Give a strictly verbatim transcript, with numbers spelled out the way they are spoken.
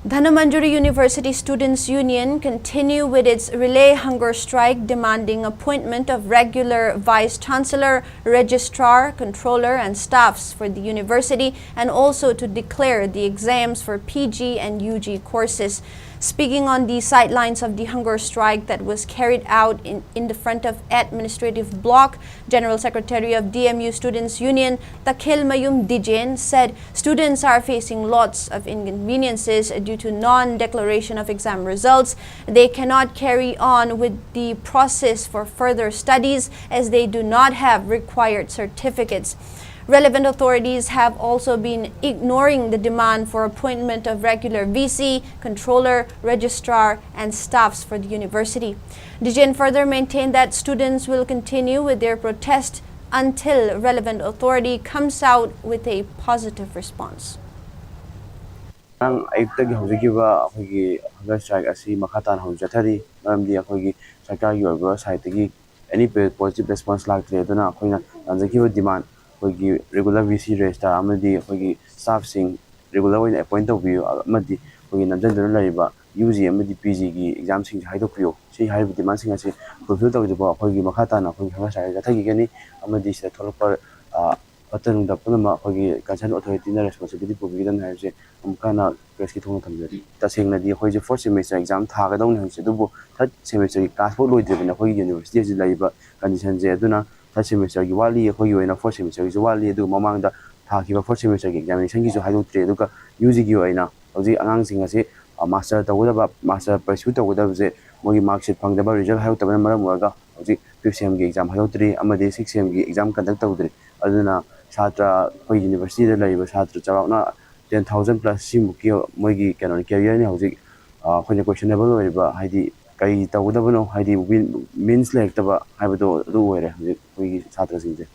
Dhanamanjuri University Students Union continue with its relay hunger strike, demanding appointment of regular vice chancellor, registrar, controller, and staffs for the university, and also to declare the exams for P G and U G courses. Speaking on the sidelines of the hunger strike that was carried out in, in the front of administrative block, General Secretary of D M U Students Union, Takhil Mayum Dijen, said students are facing lots of inconveniences due to non-declaration of exam results. They cannot carry on with the process for further studies as they do not have required certificates. Relevant authorities have also been ignoring the demand for appointment of regular V C, controller, registrar, and staffs for the university. Dijen further maintained that students will continue with their protest until relevant authority comes out with a positive response. ꯉꯔꯥꯡ ꯑꯌꯨꯛꯇꯒꯤ ꯍꯧꯖꯈꯤꯕ ꯑꯩꯈꯣꯏꯒꯤ hunger strike ꯑꯁꯤ ꯃꯈꯥ ꯇꯥꯅ ꯍꯧꯖꯤꯛ ꯆꯠꯊꯔꯤ꯫ ꯃꯔꯝꯗꯤ ꯑꯩꯈꯣꯏꯒꯤ ꯁꯔꯀꯥꯔꯒꯤ ꯑꯣꯏꯕ ꯁꯥꯏꯠꯇꯒꯤ any positive response ꯂꯥꯛꯇ꯭ꯔꯦ꯫ ꯑꯗꯨꯅ ꯑꯩꯈꯣꯏꯅ ꯇꯥꯟꯖꯈꯤꯕ demand, ꯑꯩꯈꯣꯏꯒꯤ regular V C, registrar ꯑꯃꯗꯤ ꯑꯩꯈꯣꯏꯒꯤ staffꯁꯤꯡ regular ꯑꯣꯏꯅ appoint ꯇꯧꯕꯤꯌꯨ, ꯑꯃꯗꯤ ꯑꯩꯈꯣꯏꯒꯤ ꯅꯝꯁꯤꯟꯗꯨꯅ ꯂꯩꯔꯤꯕ U G ꯑꯃꯗꯤ P Gꯒꯤ examꯁꯤꯡꯁꯦ ꯍꯥꯏꯗꯣꯛꯄꯤꯌꯨ, ꯁꯤ ꯍꯥꯏꯔꯤꯕ demandꯁꯤꯡ ꯑꯁꯤ fulfill ꯇꯧꯗ꯭ꯔꯤꯐꯥꯎ ꯑꯩꯈꯣꯏꯒꯤ ꯃꯈꯥ ꯇꯥꯅ ꯑꯩꯈꯣꯏꯒꯤ hunger strike ꯆꯠꯊꯈꯤꯒꯅꯤ꯫ ꯑꯃꯗꯤ ꯁꯤꯗ ꯊꯣꯛꯂꯛꯄ, ꯑ, ꯐꯠꯇ ꯅꯨꯡꯗ ꯄꯨꯝꯅꯃꯛ ꯑꯩꯈꯣꯏꯒꯤ concern authorityꯅ responsibility ꯄꯨꯕꯤꯒꯗꯕꯅꯤ ꯍꯥꯏꯕꯁꯦ ꯑꯃꯨꯛꯀ ꯍꯟꯅ pressꯀꯤ ꯊꯣꯡꯅ ꯊꯝꯖꯔꯤ꯫ ꯇꯁꯦꯡꯅꯗꯤ ꯑꯩꯈꯣꯏꯁꯦ fourth semester exam ꯊꯥꯒꯗꯧꯅꯤ ꯍꯧꯖꯤꯛꯁꯦ, ꯑꯗꯨꯕꯨ third semesterꯒꯤ class ꯐꯥꯎ ꯂꯣꯏꯗ꯭ꯔꯤꯕꯅꯤ ꯑꯩꯈꯣꯏꯒꯤ university ꯑꯁꯤ ꯂꯩꯔꯤꯕ conditionꯁꯦ꯫ ꯑꯗꯨꯅ third semesterꯒꯤ ꯋꯥꯠꯂꯤ, ꯑꯩꯈꯣꯏꯒꯤ ꯑꯣꯏꯅ fourth semesterꯒꯤꯁꯨ ꯋꯥꯠꯂꯤ꯫ ꯑꯗꯨꯒ ꯃꯃꯥꯡꯗ ꯊꯥꯈꯤꯕ fourth semesterꯒꯤ examinationꯒꯤꯁꯨ ꯍꯥꯏꯗꯣꯛꯇ꯭ꯔꯤ꯫ ꯑꯗꯨꯒ UGꯒꯤ ꯑꯣꯏꯅ ꯍꯧꯖꯤꯛ ꯑꯉꯥꯡꯁꯤꯡ ꯑꯁꯤ, ꯑ, master ꯇꯧꯒꯗꯕ, master pursue ꯇꯧꯒꯗꯕꯁꯦ ꯃꯣꯏꯒꯤ mark sheet ꯐꯪꯗꯕ, result ꯍꯥꯏꯗꯣꯛꯇꯕꯅ ꯃꯔꯝ ꯑꯣꯏꯔꯒ ꯍꯧꯖꯤꯛ fifth semꯒꯤ exam ꯍꯥꯏꯗꯣꯛꯇ꯭ꯔꯤ ꯑꯃꯗꯤ sixth semꯒꯤ exam conduct ꯇꯧꯗ꯭ꯔꯤ꯫ ꯑꯗꯨꯅ ꯁꯥꯇ꯭ꯔ, ꯑꯩꯈꯣꯏ universityꯗ ꯂꯩꯔꯤꯕ ꯁꯥꯇ꯭ꯔ ꯆꯥꯎꯔꯥꯛꯅ ten thousand plus ꯁꯤꯃꯨꯛꯀꯤ ꯃꯣꯏꯒꯤ ꯀꯩꯅꯣꯅꯤ, careerꯅꯤ ꯍꯧꯖꯤꯛ, ꯑ, ꯑꯩꯈꯣꯏꯅ questionable ꯑꯣꯏꯔꯤꯕ, ꯍꯥꯏꯗꯤ ꯀꯔꯤ ꯇꯧꯒꯗꯕꯅꯣ, ꯍꯥꯏꯗꯤ means ꯂꯩꯔꯛꯇꯕ ꯍꯥꯏꯕꯗꯣ ꯑꯗꯨ ꯑꯣꯏꯔꯦ ꯍꯧꯖꯤꯛ ꯑꯩꯈꯣꯏꯒꯤ ꯁꯥꯇ꯭ꯔꯁꯤꯡꯁꯦ꯫